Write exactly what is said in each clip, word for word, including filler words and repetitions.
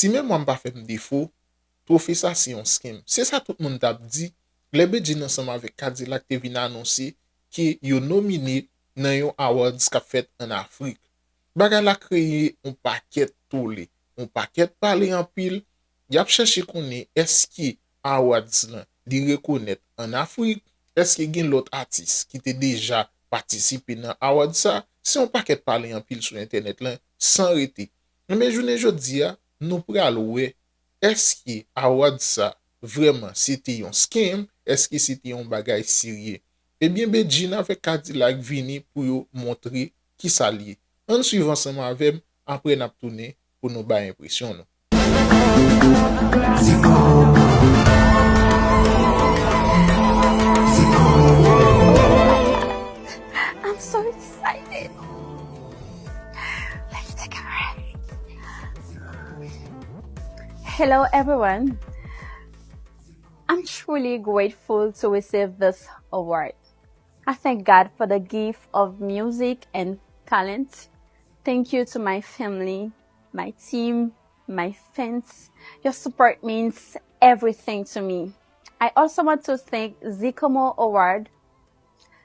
Si memwa m pa fè m defo, twofe sa se yon scam. Se sa tout moun t ap di lè Bedjine ansanm avèk K-Dilak te vin anonse ke yo nomine nan yon awards k ap fèt ann Afrik. Bagay la kreye yon pakèt tole, yon pakèt pale anpil. Y ap chèche konnen èske awards lan li rekonèt ann Afrik, èske gen lòt atis ki te deja patisipe nan awards sa. Se yon pakèt pale anpil sou entènèt lan san rete. Men jounen jodi a, nou pral wè èske awards sa vrèman se te yon scam, èske se te yon bagay serye. Ebyen, Bedjine avèk K-Dilak vini pou yo montre kisa l ye. Ann swiv ansanm avè m, apre n ap tounen pou nou bay enpresyon nou. I'm so excited. Let's take a breath. Hello, everyone. I'm truly grateful to receive this award. I thank God for the gift of music and talent. Thank you to my family, my team, my fans. Your support means everything to me. I also want to thank Zikomo Award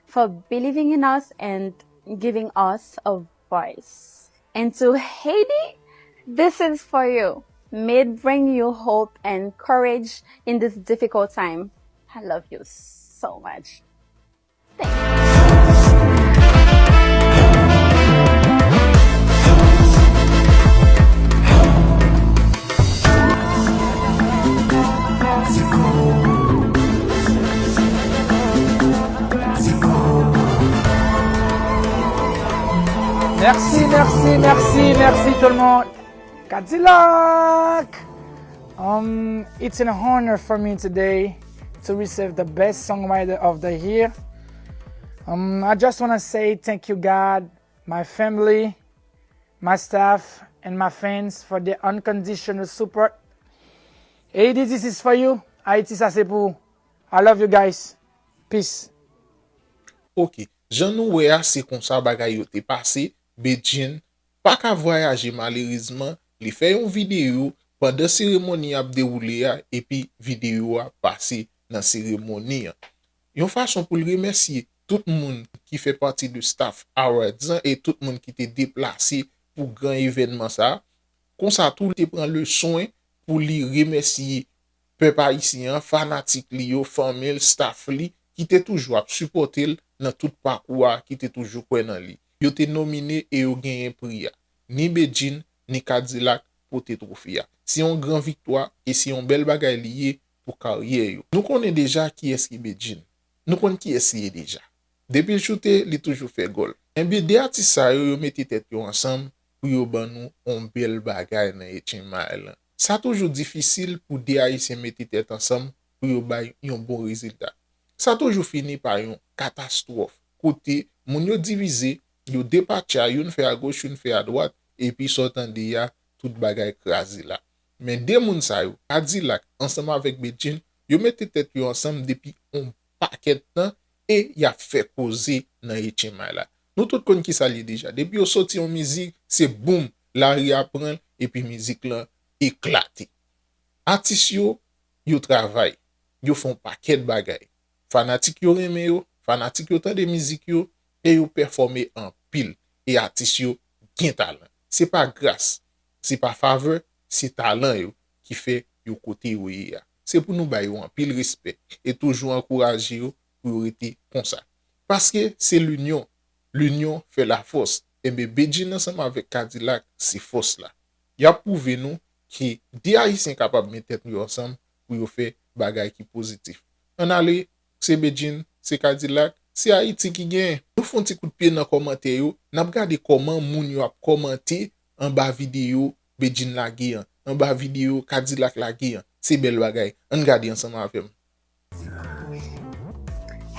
for believing in us and giving us a voice. And to Haiti, this is for you. May it bring you hope and courage in this difficult time. I love you so much. Merci, merci, merci, merci tout le monde. K-Dilak! Um, it's an honor for me today to receive the best songwriter of the year. Um, I just want to say thank you, God, my family, my staff, and my fans for their unconditional support. Haiti, this is for you. Haiti, ça c'est pour vous. I love you guys. Peace. Ok, jan nou wè a, se konsa bagay yo te pase. Bedjine pa ka vwayaje malerezman, li fè yon videyo pandan seremoni ap dewoule a, epi videyo a pase nan seremoni an. Yon fason pou l remèsye tout moun ki fè pati de staff Awards an e tout moun ki te deplase pou gran evènman sa a. Konsa tou, li te pran le swen pou li remèsye pèp ayisyen an, fanatik li yo, fanmi l, staff li, ki te toujou ap sipòte l nan tout pakou a, ki te toujou kwè nan li. Yo te nomine e yo genyen pri a. Ni Bedjine, ni K-Dilak pote twofe a. Se yon gran viktwa e se yon bèl bagay li ye pou karyè yo. Nou konnen deja kiyès ki Bedjine. Nou konn kiyès li ye deja. Depi l choute, li toujou fè gòl. Enben, de atis sa yo, yo mete tèt yo ansanm pou yo ban nou yon bèl bagay nan Eight Mile lan. Sa toujou difisil pou de Ayisyen mete tèt ansanm pou yo bay yon bon rezilta. Sa toujou fini pa yon katastwòf, kote moun yo divize, yo depatcha, youn fè agoch, youn fè adwat, epi sa w tande a, tout bagay kraze la. Men de moun sa yo, K-Dilak ansanm avèk Bedjine, yo mete tèt yo ansanm depi yon pakèt tan e y ap fè koze nan Eight Mile la. Nou tout konn kisa l ye deja. Depi yo soti yon mizik, se boum, lari a pran l, epi mizik lan eklate. Atis yo, yo travay, yo fè yon pakèt bagay. Fanatik yo renmen yo, fanatik yo tande mizik yo, e yo pèfòme anpil. E atis yo gen talan. Se pa gras, se pa favè, se talan yo ki fè yo kote yo ye a. Se pou nou ba yo anpil respè e toujou ankouraje yo pou yo rete konsa. Paske se linyon, linyon fè lafòs. Enben, Bedjine ansanm avèk K-Dilak se fòs la. Y ap pwouve nou ke de Ayisyen kapab met tèt yo ansanm pou yo fè bagay ki pozitif. Ann ale, se Bedjine, se K-Dilak, se Ayiti ki genyen. Nou fè yon ti kout pye nan kòmantè yo, n ap gade kòman moun yo ap kòmante anba videyo Bedjine lage an, anba videyo K-Dilak lage an. Se bèl bagay. Ann gade ansanm avè m.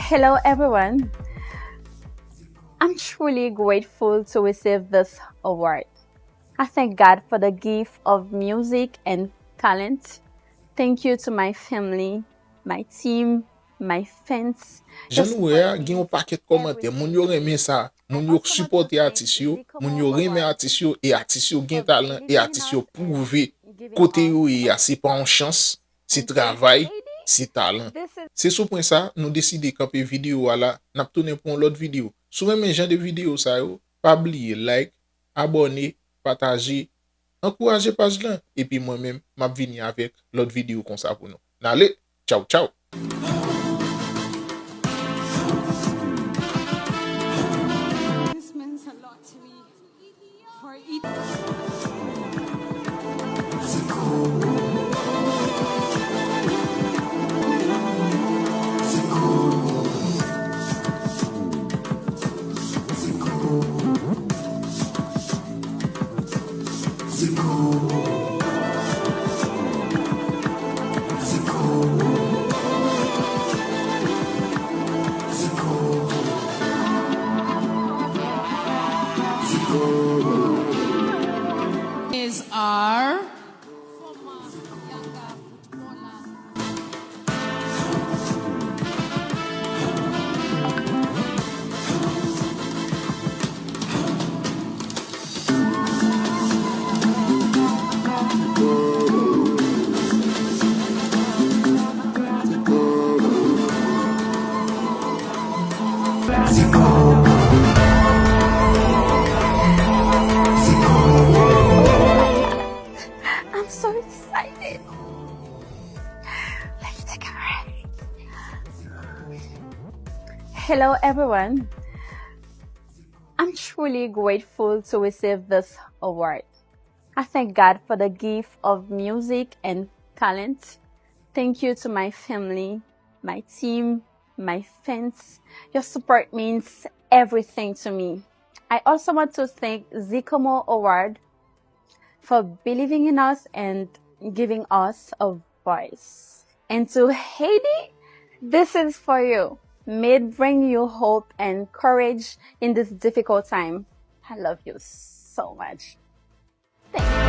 Hello, everyone. I'm truly grateful to receive this award. I thank God for the gift of music and talent. Thank you to my family, my team, my fans. Jan nou wè a, gen yon pakèt kòmantè. Moun yo renmen sa. Moun yo sipòte atis yo. Moun yo renmen atis yo. E atis yo gen talan. E atis yo pwouve kote yo ye a, se pa yon chans, se travay, se talan. Se sou pwen sa, nou deside kanpe videyo a la, n ap tounen pou yon lòt videyo. Si w renmen jan de videyo sa yo, pa bliye like, abòne, pataje, ankouraje paj lan, epi mwen menm, m ap vini avèk lòt videyo konsa pou nou. N ale, tchaw, tchaw! This means a lot to me. For each Is our I'm so excited. Let me take a breath. Hello, everyone. I'm truly grateful to receive this award. I thank God for the gift of music and talent. Thank you to my family, my team, my fans. Your support means everything to me. I also want to thank Zikomo Award for believing in us and giving us a voice. And to Haiti, this is for you. May it bring you hope and courage in this difficult time. I love you so much. Thank you.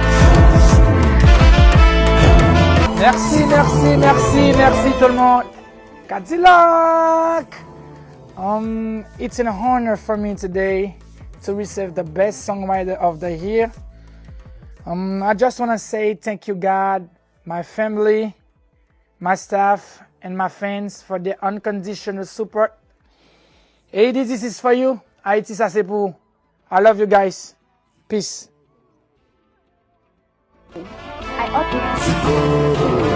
Merci, merci, merci, merci tout le monde. Cadillac! Um, it's an honor for me today to receive the best songwriter of the year. Um, I just want to say thank you, God, my family, my staff, and my fans for their unconditional support. Haiti, this is for you. Haiti, ça c'est pour vous. I love you guys. Peace. I